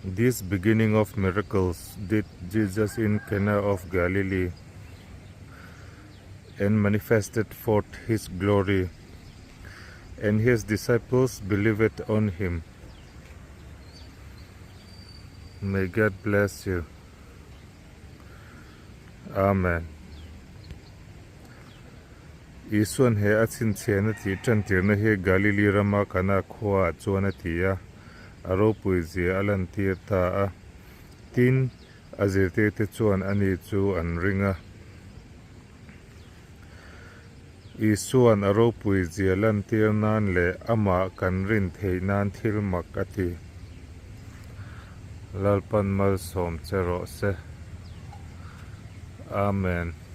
This beginning of miracles did Jesus in Cana of Galilee and manifested forth his glory, and his disciples believed on him. May God bless you. Amen. Isuan he a chhinchhiahna tih tantirna hi Galili rama Kana khuaah chuan a ti a, a ropui zia a lantir ta a. Tin, a zirtirte chuan ani chu an ring a. Isuan a ropui zia lantir nan leh amah kan rin theih nan thil mak a ti. Lalpan malsawm che rawh se. Amen.